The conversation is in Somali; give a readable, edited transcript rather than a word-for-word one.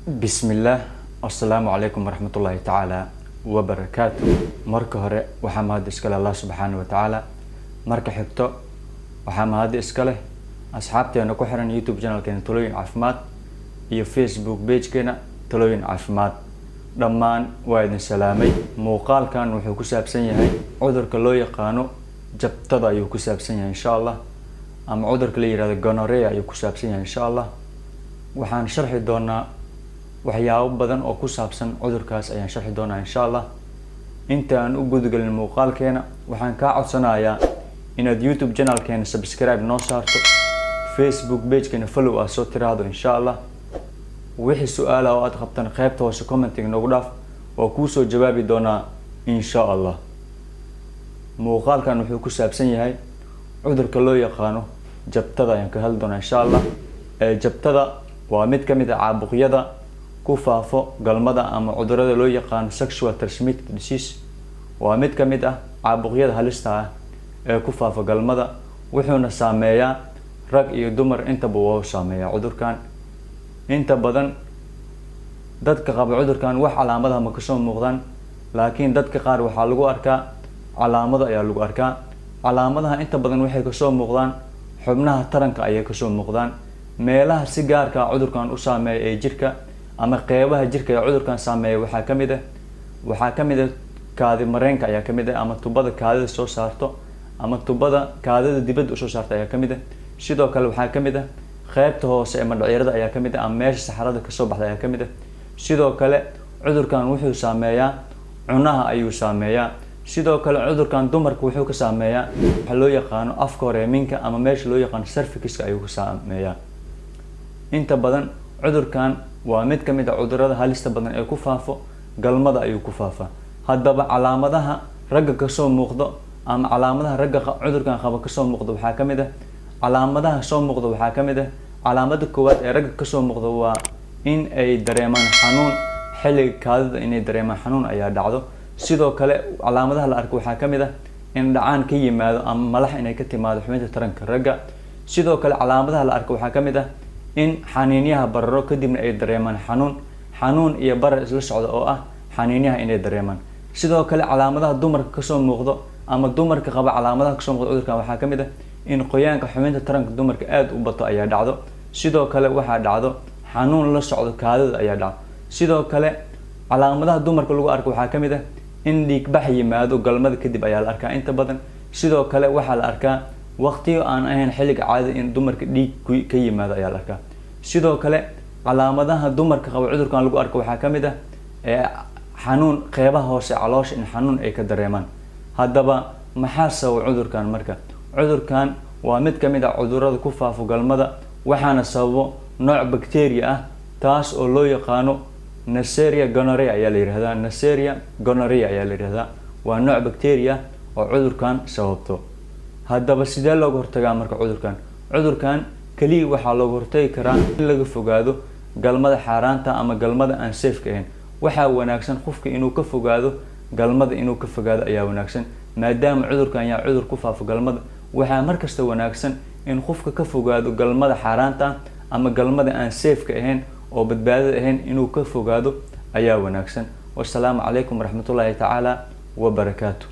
Bismillaah, assalaamu calaykum waraxmatullaahi tacaala wabarakaatu. Marka hore waxaa mahad iskale Allah subxaana wa tacaala. Marka xigto waxaa mahad iska leh asxaabteena ku xiran YouTube channelkeena Talooyin Caafimaad iyo Facebook pagekeena Talooyin Caafimaad. Dhammaan waa idin salaamay. Muuqaalkan wuxuu ku saabsan yahay cudurka loo yaqaano jabtada ayuu ku saabsan yahay, insha Allah, ama cudurka la yihahdo gonorrhea ayuu ku saabsan yahay, insha Allah. Waxaan sharxi doonaa waxyaabo badan oo ku saabsan cudurkaas ayaan sharxi doonaa, insha Allah. Inta aan u gudagelin muuqaalkeena, waxaan kaa codsanayaa inaad YouTube channelkeena subscribe noo saarto, Facebook pagekeena follow aad soo tiraahdo, insha Allah. Wixii su-aalaha oo aad qabtan qeybta hoose commentiga noogu dhaaf, waa kuusoo jawaabi doonaa, insha Allah. Muuqaalkan wuxuu ku saabsan yahay cudurka loo yaqaano jabtada ayaan ka hadli doonaa, insha Allah. Jabtada waa mid ka mid ah caabuqyada ku faafo galmada ama cudurada loo yaqaano sexual transmitted disease. Waa mid ka mid ah caabuqyada halista ah ee ku faafa galmada, wuxuuna saameeyaa rag iyo dumar intaba waa u saameeyaa cudurkan. Inta badan dadka qaba cudurkan wax calaamadaha ma kasoo muuqdaan, laakiin dadka qaar waxaa lagu arkaa calaamado ayaa lagu arkaa. Calaamadaha inta badan waxay kasoo muuqdaan xubnaha taranka ayay kasoo muuqdaan. Meelaha si gaarka ah cudurkan u saameeya ee jirka ama qeybaha jirka ee cudurkan saameeya waxaa kamid ah kaadi mareenka ayaa kamid ah, ama tubada kaadida soo saarto ama tubada kaadida dibadda usoo saarta ayaa kamid ah. Sidoo kale waxaa kamid ah qeybta hoose ee mandhicirada ayaa kamid ah, ama meesha saxarada kasoo baxda ayaa kamid ah. Sidoo kale cudurkan wuxuu saameeyaa cunaha ayuu saameeyaa. Sidoo kale cudurkan dumarka wuxuu ka saameeyaa waxa loo yaqaano afka hore ee minka ama meesha loo yaqaano cervixiska ayuu ka saameeyaa. Inta badan cudurkan waa mid ka mid ah cudurada halista badan ee ku faafo galmada ayuu ku faafaa. Haddaba calaamadaha ragga kasoo muuqdo ama calaamadaha ragga cudurkan qaba kasoo muuqdo waxaa ka mid ah, calaamadaha soo muuqda waxaa ka mid ah, calaamada koowaad ee ragga kasoo muuqda waa in ay dareemaan xanuun xilliga kaadida, inay dareemaan xanuun ayaa dhacdo. Sidoo kale calaamadaha la arko waxaa ka mid ah in dhacaan ka yimaado ama malax inay ka timaado xubinta taranka ragga. Sidoo kale calaamadaha la arko waxaa ka mid ah in xaniinyaha bararo, kadibna ay dareemaan xanuun, xanuun iyo barar isla socda oo ah xaniinyaha inay dareemaan. Sidoo kale calaamadaha dumarka kasoo muuqdo ama dumarka qaba calaamadaha kasoo muuqdo cudurkan waxaa ka mid ah in qoyaanka xubinta taranka dumarka aada u bato ayaa dhacdo. Sidoo kale waxaa dhacdo xanuun la socdo kaadida ayaa dhacdo. Sidoo kale calaamadaha dumarka lagu arko waxaa ka mid ah in dhiigbax yimaado galmada kadib ayaa la arkaa inta badan. Sidoo kale waxaa la arkaa waqtiyo aan ahayn xilliga caadada in dumarka dhiig ka yimaado ayaa la arkaa. Sidoo kale calaamadaha dumarka qaba cudurkan lagu arko waxaa ka mid ah xanuun qeybaha hoose caloosha in xanuun ay ka dareemaan. Haddaba maxaa sababa cudurkan? Marka cudurkan waa mid ka mid ah cudurada ku faafo galmada, waxaana sababo nooc bacteria ah, taas oo loo yaqaano Neisseria gonorrhea ayaa la yihahdaa. Neisseria gonorrhea ayaa la yihahdaa, waa nooc bacteria oo cudurkan sababto. Haddaba sidee looga hortagaa marka cudurkan? Cudurkan keliya waxaa looga hortagi karaa in laga fogaado galmada xaaraanta ama galmada aan safeka ahayn. Waxaa wanaagsan qofka inuu ka fogaado galmada, inuu ka fogaado ayaa wanaagsan, maadaama cudurkan yaa cudur ku faafo galmada. Waxaa markasta wanaagsan in qofka ka fogaado galmada xaaraanta ama galmada aan safeka ahayn oo badbaadada ahayn, inuu ka fogaado ayaa wanaagsan. Wasalaamu calaykum waraxmatullaahi tacaala wabarakaatu.